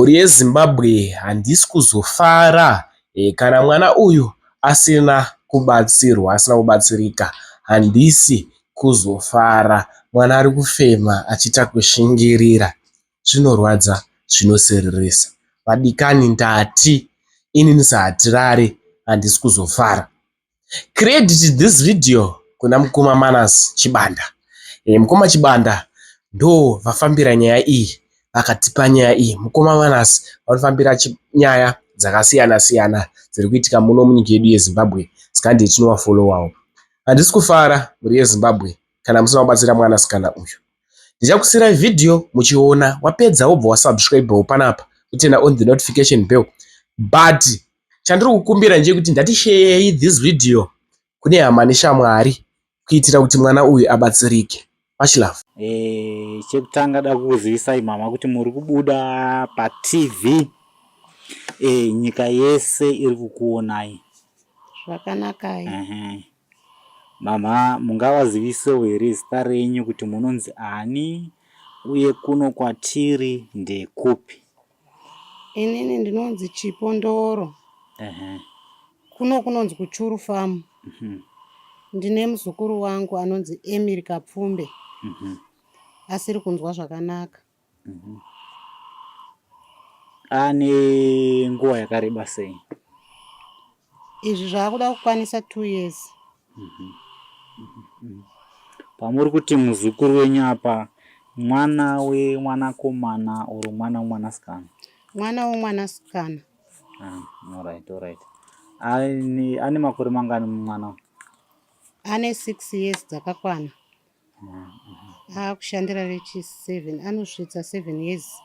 Mhuri yeZimbabwe handisi kuzofara kana mwana uyu asina kubatsirwa asina kubatsirika handisi kuzofara. Mwana ari kufema achiita kushingirira. Zvinorwadza zvinosiririsa. Vadikani ndati inini saHatirare handisi kuzofara. Credit this video kuna mukoma Manas Chibanda. E, mukoma Chibanda ndo vafambira nyaya iyi vakatipa nyaya iyi. Mukoma Manas vanofambira nyaya dzakasiyana siyana dziri kuitika muno munyika yedu yeZimbabwe. Saka ndiye tinovafollowawo. Handisi kufara mhuri yeZimbabwe kana musina kubatsira mwanasikana uyu. Ndichakusiirai video muchiona wapedza wobva wasubscribewo panapa utena on the notification bell but chandiri kukumbira ndechekuti ndatisheyei this video kune hama neshamwari kuitira kuti mwana uyu abatsirike. Much love. Eh, chekutanga da kukuzivisai mama kuti muri kubuda paTV eh, nyika yese iri kukuonai. Zvakanakai. Ehe. Mhamha mungavazivisewo here zita renyu kuti munonzi ani uye kuno kwatiri ndekupi? Inini ndinonzi Chipo Ndoro. Ehe. Kuno kunonzi kuChuru Farm. Ndine muzukuru wangu anonzi Emily Kapfumbe. Asiri kunzwa zvakanaka. Ane nguva yakareba sei? Izvi zvaakuda kukwanisa 2 years. Pamuri kuti muzukuru wenyu apa mwana wemwanakomana or mwana wemwanasikana? Mwana wemwanasikana. Ah, alright, alright. Ane, ane makore mangani mwana? Ane 6 years dzakakwana. Aakushandira rechi 7 anosvitsa 7 years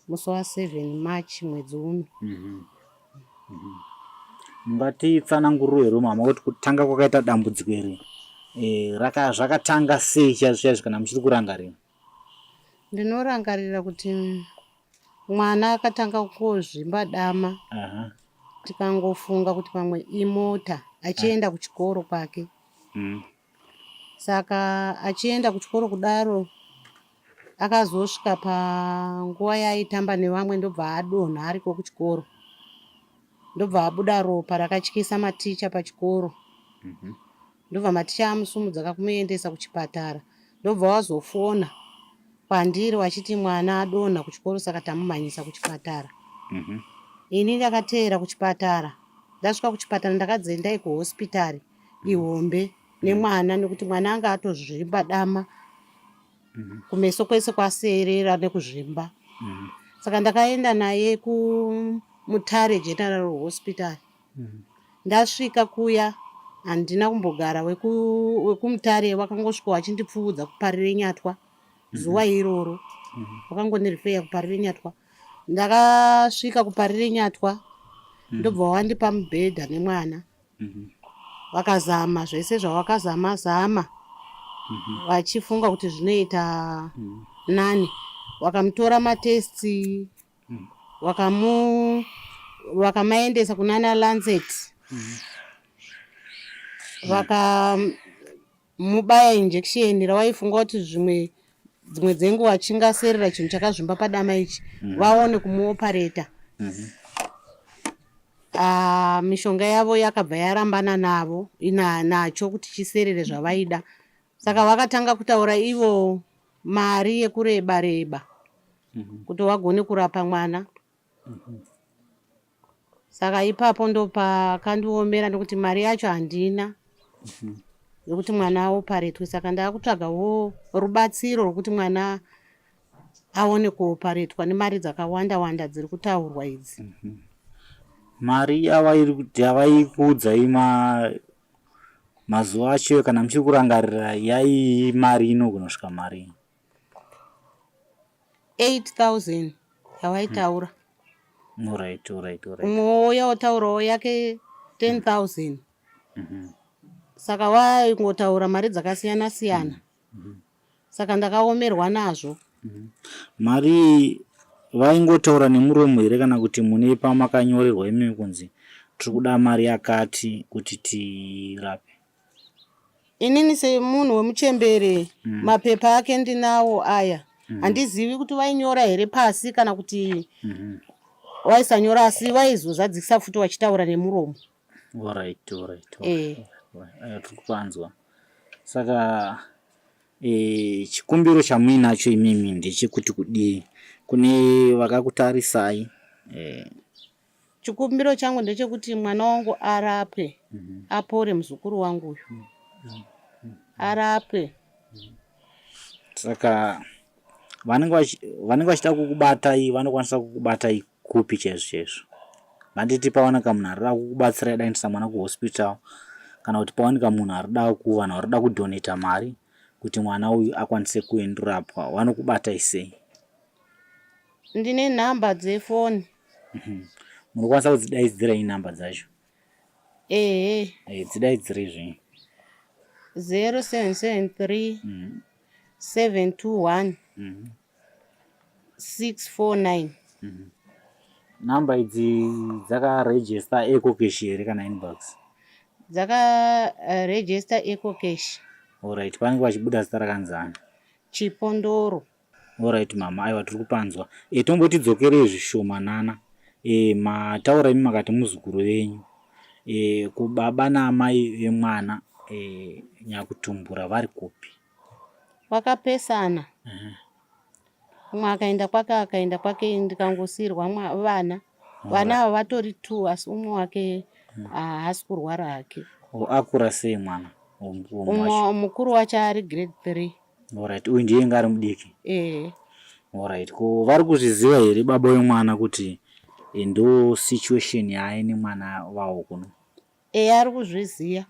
musi wa 7 March mwedzi uno. Mungatitsananguriro here mama kuti kutanga kwakaita dambudziko iri eh, raka zvakatanga sei chaizvo chaizvo kana muchiri kurangarira? Ndinorangarira kuti mwana akatanga kungozvimba dama Aha. tikangofunga kuti pamwe imota achienda kuchikoro kwake. Saka achienda kuchikoro kudaro akazosvika panguva yaaitamba nevamwe ndobva adonha ariko kuchikoro ndobva abuda ropa rakatyisa maticha pachikoro ndobva maticha amusumudza kakumuendesa kuchipatara ndobva wazofona kwandiri wachiti mwana adonha kuchikoro saka tamumhanyisa kuchipatara ini ndakateera kuchipatara ndasvika kuchipatara ndakadzi endai kuhospitari ihombe nemwana nekuti mwana anga atozvimba dama kumeso kwese kwaserera nekuzvimba saka ndakaenda naye kuMutare General Hospital ndasvika kuya handina kumbogara wekuMutare wakangosvika wachindipfuudza kuparire nyatwa zuva iroro wakangondirifeya kuparire nyatwa ndakasvika kuparire nyatwa ndobva wandipa mubhedha nemwana Vakazama zvese zvavakazama zama vachifunga kuti zvinoita nani. Vakamutora matests vakamu vakamaendesa kunana Lancet vakamubaya injection ravaifunga kuti zvimwe dzimwe dzenguva chingaserera chinhu chakazvimba padama ichi vaone kumuopareta. Ah, mishonga yavo yakabva yarambana navo ina, nacho kuti chiserere zvavaida saka vakatanga kutaura ivo mari yekureba reba kuti wagone kurapa mwana saka ipapo ndopakandiomera nekuti mari yacho handina yekuti mwana aoparetwe saka ndakutsvagawo rubatsiro rwekuti mwana aone kuoparetwa nemari dzakawanda wanda dziri kutaurwa idzi. Mari yavaikuudzai mazuva acho kana muchiri kurangarira yaii mari inogona kusvika marii? 8000 yavaitaura. Alright, alright, alright. Umwe wouya otaurawo yake 10000. Saka waingotaura mari dzakasiyana siyana. Saka ndakaomerwa nazvo. Mari iyi vaingotaura nemuromo here kana kuti mune pamakanyorerwa imimi kunzi tiri kuda mari yakati kuti tirape? Inini semunhu wemuchembere mapepa ake ndinawo aya. Handizivi kuti vainyora here pasi kana kuti Vaisanyora asi vaizozadzikisa futi vachitaura nemuromo. Alright, alright, alright. Eh. Tiri kupanzwa. Saka e, chikumbiro chamuinacho imimi ndechekuti kudii kune vakakutarisai e, Chikumbiro changu ndechekuti mwana wangu arapwe mm -hmm. apore muzukuru wangu uyu mm -hmm. arapwe. Saka vanenge vachida kukubatai vanokwanisa kukubatai kupi chaizvo chaizvo? Vanditi pawanika munhu arikuda kukubatsirai daendesa mwana kuhospital kana kuti pawanika munhu arikuda kuvanhu varikuda kudonata mari kuti mwana uyu akwanise kuendorapwa vanokubatai sei? Ndine nhamba dzefoni. Munokwanisa kudzidaidzira ii nhamba dzacho? Ehe. Eh, dzidaidzirei zvenyu. 0773 721 649. Nhamba idzi dzakaregister EcoCash here kana inbox? Dzakaregister EcoCash. Alright, panenge pachibuda zita rakanzani? Chipondoro. Alright mama, aiwa tiri kupanzwa. E, tomboti dzokerei zvishomanana. E, mataura imi makati muzukuru venyu. E, ko baba naamai vemwana e, nyakutumbura vari kupi? Vakapesana. Umwe akaenda kwake akaenda kwake ndikangosiirwa vana. Vana ava vatori two asi umwe wake haasi kurwara hake. O, akura sei mwana? Umwe mukuru wacho ari grade 3. Alright, uyu ndiye inga ari mudiki. Eh. Alright, ko vari kuzviziva here baba wemwana kuti eh, ndo situation yaaine mwana vawo kuno? Eh, ari kuzviziva.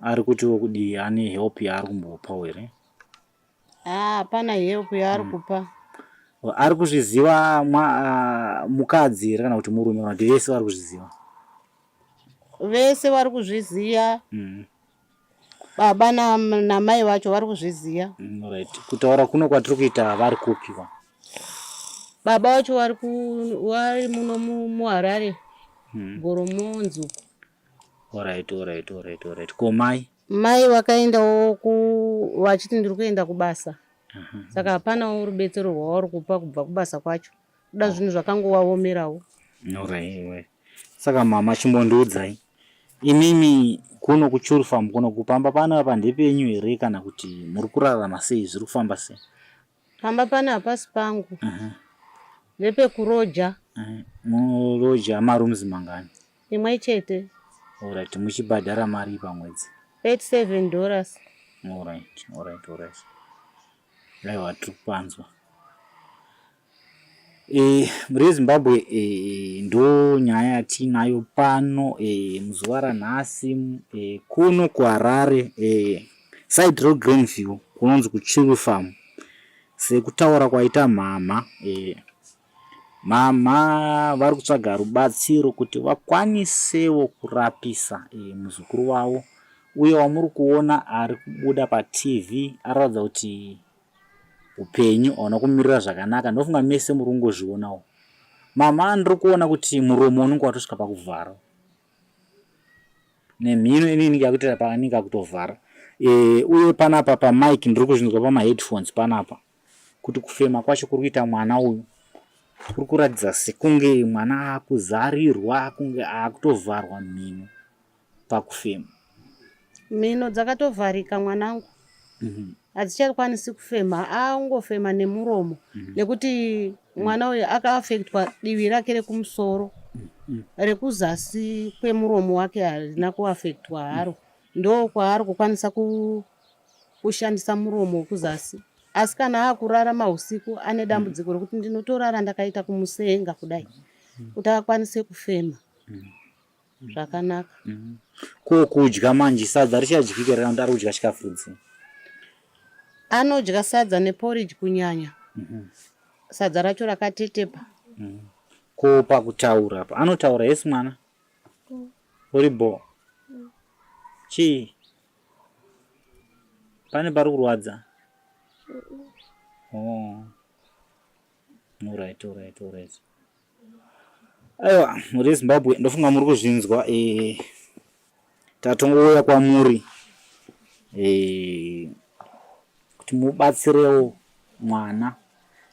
Ari kutiwo kudii? Ane help yaari kumbopawo here? Ah, hapana help yaari kupa. Ari kuzviziva ah, mukadzi here kana kuti murume kana kuti vese vari kuzviziva? Vese vari kuzviziva. Baba namai vacho vari kuzviziva. Right. Kutaura kuno kwatiri kuita vari kupi kwa? Baba vacho vari vari muno muHarare. Goromonzi uko. Alright, alright, alright, alright. Ko mai? Mai vakaendawo ku vachiti ndiri kuenda kubasa. Saka hapanawo rubetsero rwavari kupa kubva kubasa kwacho. Kuda zvinhu zvakangovaomerawo. Alright, right. Saka mama chimbondiudzai imimi kuno kuchuru farm kuno kupamba pano apa ndepenyu here kana kuti muri kurarama sei zviri kufamba sei? Pamba pano hapasi pangu. Ndepekuroja. Muroja marooms mangani? Imwe chete. Alright, muchibhadhara mari pamwedzi? 37 dollars. Alright, alright, alright. Aiwa tiri kupanzwa. E, mhuri yeZimbabwe e, ndo nyaya yatiinayo pano e, muzuva ranhasi e, kuno kuHarare e, side reGreenview kunonzi kuChiru Farm sekutaura kwaita mhamha e, mhamha vari kutsvaga rubatsiro kuti vakwanisewo kurapisa e, muzukuru wavo uye wamuri kuona ari kubuda paTV aratidza kuti Hupenyu hauna kumirira zvakanaka ndofunga mese muri kungozvionawo. Mama ndiri kuona kuti muromo unenge watosvika pakuvhara nemhino inenge yakutoita paanenge akutovhara e, uye panapa pamic ndiri kuzvinzwa pamaheadphones panapa kuti kufema kwacho kuri kuita mwana uyu kuri kuratidza sekunge mwana akuzarirwa kunge akutovharwa mhino pakufema. Mhino dzakatovharika mwanangu hadzichakwanisi kufema angofema nemuromo nekuti mwana uyu akaafektwa divi rake rekumusoro rekuzasi kwemuromo wake harina kuafektwa haro ndokwaari kukwanisa kushandisa muromo wekuzasi asi kana akurara mahusiku ane dambudziko rekuti ndinotorara ndakaita kumusenga kudai kuti akwanise kufema zvakanaka. Ko kudya manje sadza richadyika here kana kuti ari kudya chikafu rudzii? Anodya sadza neporridge kunyanya. Sadza racho rakatetepa. Ko pakutaura apa anotaura yes mwana? Uri bho? Chii? Pane pari kurwadza? Oh. Alright, alright, alright. Aiwa mhuri yeZimbabwe ndofunga muri kuzvinzwa eh, tatongouya kwamuri eh, kuti mubatsirewo mwana.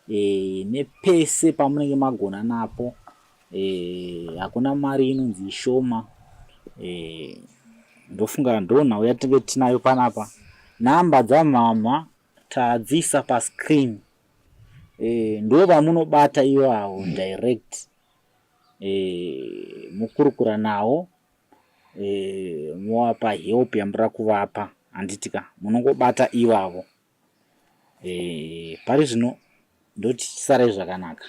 e, nepese pamunenge magona napo e, hakuna mari inonzi ishoma e, ndofunga ndonhau yatinge tinayo panapa. Nhamba dzamhamha tadziisa pascreen e, ndo vamunobata ivavo direct e, mokurukura nawo e, movapa help yamunoda kuvapa handitika munongobata ivavo e, pari zvino ndoti chisarai zvakanaka.